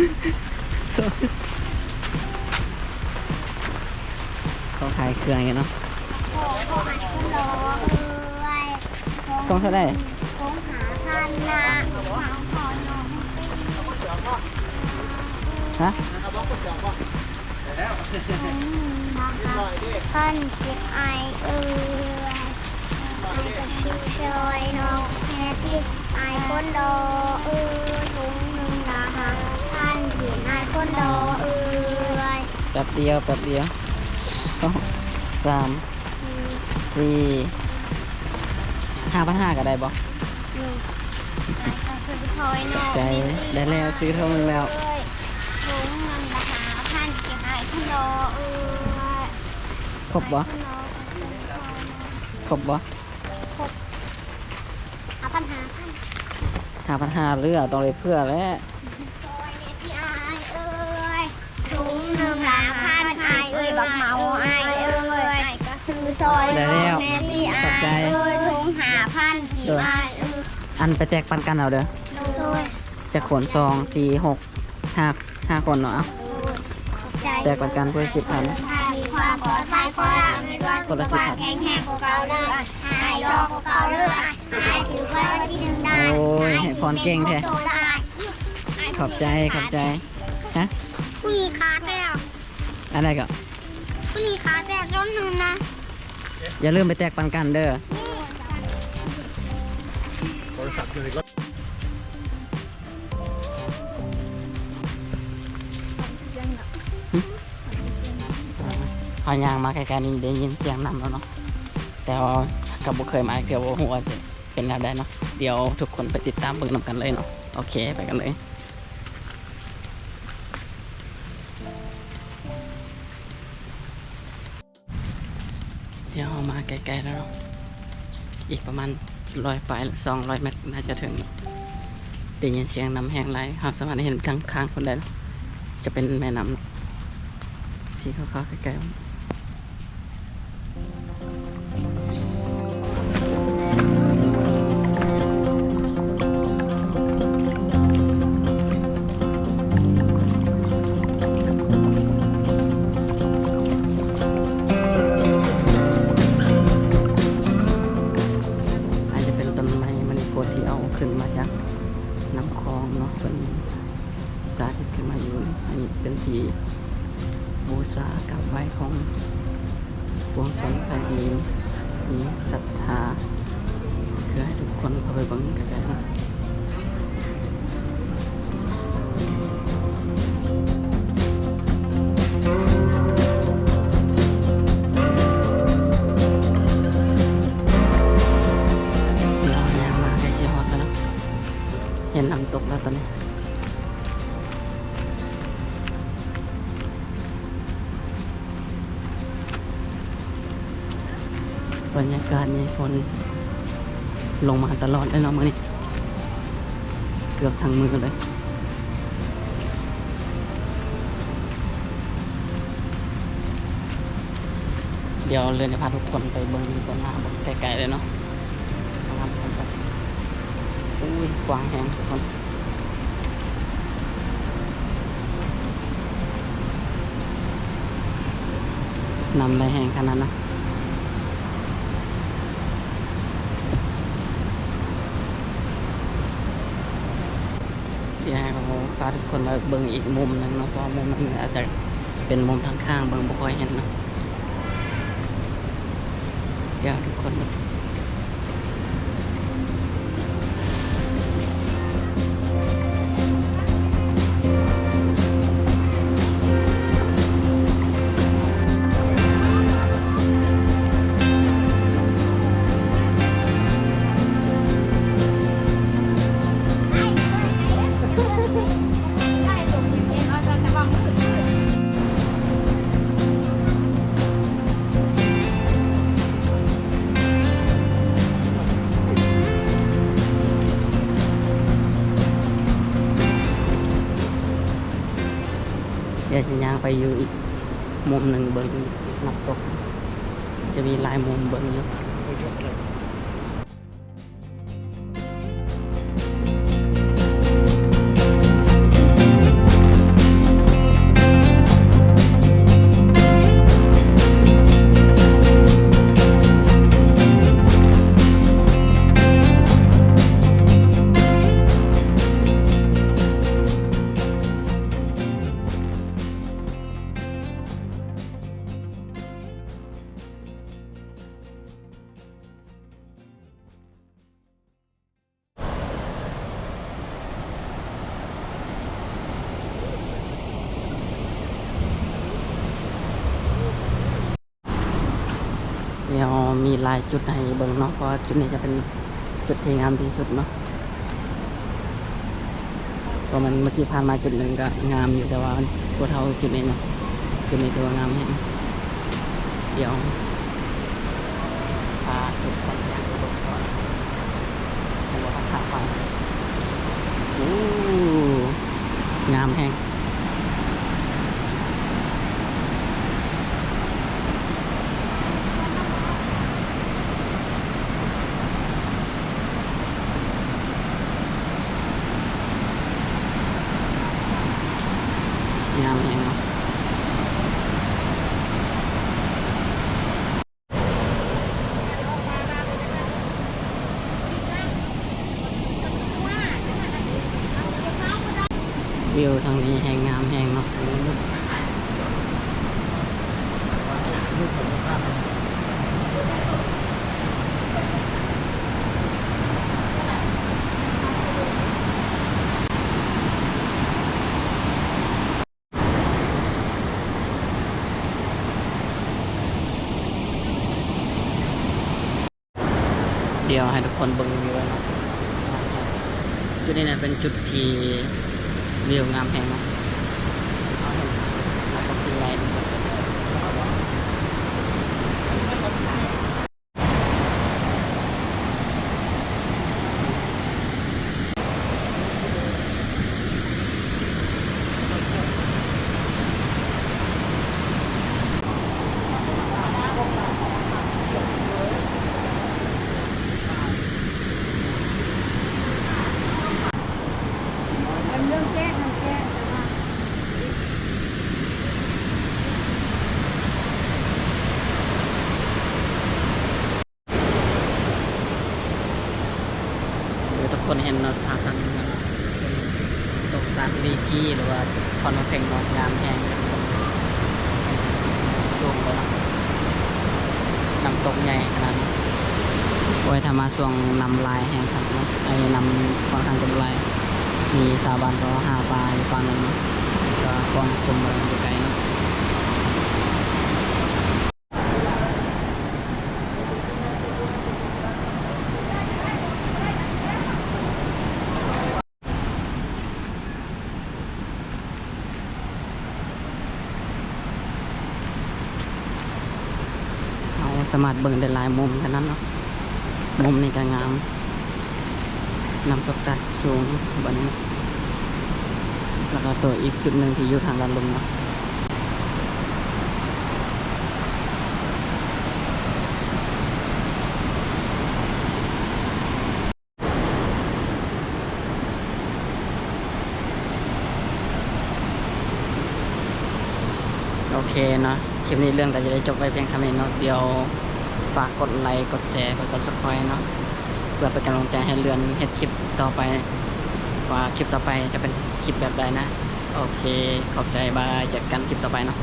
ໂອ້ຍ ເຂົາຂາຍເຄື່ອງຢູ່ເນາະ. ຂອງເທົ່າໃດ? ຂອງຫ້າພັນນະ. ຮະ? ພັນເກັບອ້າຍເອີຍ ອ້າຍກໍຊື້ຊ່ອຍນ້ອງແດ່ຕິ ອ້າຍຄົນລໍເອີຍ ຖົງໜຶ່ງລະຫ້າພັນ ອ້າຍຄົນລໍເອີຍ. ແປັບດຽວ ແປັບດຽວ ສອງ ສາມ ສີ່ ຫ້າພັນຫ້າກໍໄດ້ບໍ່? ອ້າຍກໍຊື້ຊ່ອຍນ້ອງ ໃຈ ໄດ້ແລ້ວ ຊື້ຖົງໜຶ່ງແລ້ວ ຖົງໜຶ່ງລະຫ້າພັນ ເກັບອ້າຍຄົນລໍເອີຍ. ຄົບບໍ່? ຄົບບໍ່? ຄົບ ຫ້າພັນຫ້າ ຫ້າພັນຫ້າ ເຫຼືອ ຕ້ອງໄດ້ເຜື່ອແຫຼະ. ຊ່ອຍແດ່ພີ່ອ້າຍເອີຍ ຖົງໜຶ່ງຫ້າພັນ ອ້າຍເອີຍ ບັກເມົາອ້າຍເອີຍ ອ້າຍກໍຊື້ຊ່ອຍນ້ອງແດ່ພີ່ອ້າຍເອີຍ ຖົງຫ້າພັນກີບອ້າຍເອີຍ. ອັນໄປແຈກປັນກັນເອົາເດີ. ໂດຍ. ຈັກຄົນ? ສອງ ສີ່ ຫົກ ຫ້າ ຫ້າຄົນເນາະ. ເອົາ ໂດຍ ຂອບໃຈ. ແຈກປັນກັນຄົນລະສິບພັນ ມີຄວາມປອດໄພ ຂໍໃຫ້ມີຄວາມສຸຂະພາບແຂງແຮງກວ່າເກົ່າເດີ ໃຫ້ຫຼໍ່ກວ່າເກົ່າເດີ ໃຫ້ຖືກລາງວັນທີໜຶ່ງໄດ້. ໂອ້ຍ ໃຫ້ພອນເກັ່ງແທ້. ຂອບໃຈ ຂອບໃຈ. ຮະ? ຜູ້ນີ້ຂາດແລ້ວ. ອັນໃດກໍ? ຜູ້ນີ້ຂາດແລ້ວ ໂດນໜຶ່ງນະ. ຢ່າລືມໄປແຈກປັນກັນເດີ. ເຮົາຍ່າງມາໃກ້ໆນີ້ໄດ້ຍິນສຽງນ້ຳແລ້ວເນາະ ແຕ່ວ່າກໍບໍ່ເຄີຍມາເທື່ອ ບໍ່ຮູ້ວ່າຊິເປັນແນວໃດເນາະ. ດຽວທຸກຄົນໄປຕິດຕາມເບິ່ງນຳກັນເລີຍເນາະ. ໂອເຄ ໄປກັນເລີຍ. ດຽວເຮົາມາໃກ້ໆແລ້ວເນາະ ອີກປະມານຮ້ອຍປາຍ ສອງຮ້ອຍແມັດໜ້າຈະເຖິງ. ໄດ້ຍິນສຽງນ້ຳແຮງຫຼາຍ ເຮົາສາມາດເຫັນທາງຂ້າງພຸ້ນໄດ້ເນາະ ຈະເປັນແມ່ນ້ຳເນາະ ສີຂາວໆໃກ້ໆ. ອາດຈະເປັນຕົ້ນໄມ້ມັນໂພດທີ່ເອົາຂຶ້ນມາຈາກນ້ຳຂອງເນາະ ເພິ່ນສາທິດຂຶ້ນມາຢູ່. ອັນນີ້ເປັນທີ່ບູຊາກາບໄຫວ້ຂອງ ປວງຊົນໄທທີ່ມີສັດທາ ຄືໃຫ້ທຸກຄົນເຂົ້າໄປເບິ່ງໃກ້ໆເນາະ. ຍ່າງມາໃກ້ຊິຮອດແລ້ວເນາະ ເຫັນນ້ຳຕົກແລ້ວຕອນນີ້. ບັນຍາກາດນີ້ຝົນລົງມາຕະຫຼອດເລີຍເນາະມື້ນີ້ ເກືອບທັງມື້ເລີຍ. ດຽວເລີຍຈະພາທຸກຄົນໄປເບິ່ງຢູ່ຕໍ່ໜ້າ ເບິ່ງໃກ້ໆເລີຍເນາະ. ອຸ້ຍ ກວ້າງແຮງທຸກຄົນ. ນ້ຳໄຫຼແຮງຂະໜາດນັ້ນ. ດຽວໃຫ້ເຮົາພາທຸກຄົນມາເບິ່ງອີກມຸມໜຶ່ງເນາະ ເພາະວ່າມຸມນັ້ນອາດຈະເປັນມຸມທາງຂ້າງ ເບິ່ງບໍ່ຄ່ອຍເຫັນເນາະ. ດຽວທຸກຄົນ ດຽວຈະຍ່າງໄປຢູ່ອີກມຸມໜຶ່ງເບິ່ງນ້ຳຕົກ ຈະມີຫຼາຍມຸມເບິ່ງຢູ່. ດຽວ ມີຫຼາຍຈຸດໃຫ້ເບິ່ງເນາະ ເພາະວ່າຈຸດນີ້ຈະເປັນຈຸດທີ່ງາມທີ່ສຸດເນາະ. ເພາະມັນ ເມື່ອກີ້ຜ່ານມາຈຸດໜຶ່ງກໍງາມຢູ່ ແຕ່ວ່າມັນບໍ່ເທົ່າຈຸດນີ້ເນາະ. ຈຸດນີ້ຖືວ່າງາມແຮງ. ດຽວພາທຸກຄົນຍ່າງໄປເບິ່ງກ່ອນ. ໂອ້ ງາມແຮງ. ງາມແຮງເນາະ. ວິວທາງນີ້ແຮງງາມແຮງເນາະ. ດຽວໃຫ້ທຸກຄົນເບິ່ງວິວເນາະ. ຈຸດນີ້ນະເປັນຈຸດທີ່ວິວງາມແຮງເນາະ. ເຮົາເຫັນນັກທ່ອງທ່ຽວຫຼາຍ. ເອີ ທຸກຄົນເຫັນເນາະ ພາບທາງເໜືອເນາະ ເປັນຕົກຕາດລີກີ ຫຼືວ່າຄອນພະເພັງເນາະ ງາມແຮງເລີຍທຸກຄົນ. ສູງເລີຍເນາະ ນ້ຳຕົກໃຫຍ່ຂະໜາດນີ້. ໂອ້ຍ ຖ້າມາຊ່ວງນ້ຳຫຼາຍແຮງຄັກເນາະ ໄອ້ນ້ຳຂ້ອນຂ້າງຈະຫຼາຍ. ມີຊາວບ້ານເຂົາຫາປາຢູ່ຝັ່ງນັ້ນເນາະ ແຕ່ວ່າຄວາມຊຸມບໍ່ໄດ້ຢູ່ໃກ້ເນາະ. ເຮົາສາມາດເບິ່ງໄດ້ຫຼາຍມຸມຂະໜາດເນາະ. ມຸມນີ້ກໍງາມ. ນ້ຳຕົກຕັດສູງບັດນີ້ ແລ້ວກໍຕົວອີກຈຸດໜຶ່ງທີ່ຢູ່ທາງດ້ານລຸ່ມເນາະ. ໂອເຄເນາະ ຄລິບນີ້ເລື່ອນກໍຈະໄດ້ຈົບໄວ້ພຽງສ່ຳນີ້ເນາະ. ດຽວຝາກກົດໄລ ກົດແຊ ກົດ Subscribe ເນາະ ເພື່ອເປັນກຳລັງໃຈໃຫ້ເລື່ອນເຮັດຄລິບຕໍ່ໄປ ວ່າຄລິບຕໍ່ໄປຈະເປັນຄລິບແບບໃດນະ. ໂອເຄ ຂອບໃຈ ບາຍ ເຈີກັນຄລິບຕໍ່ໄປເນາະ.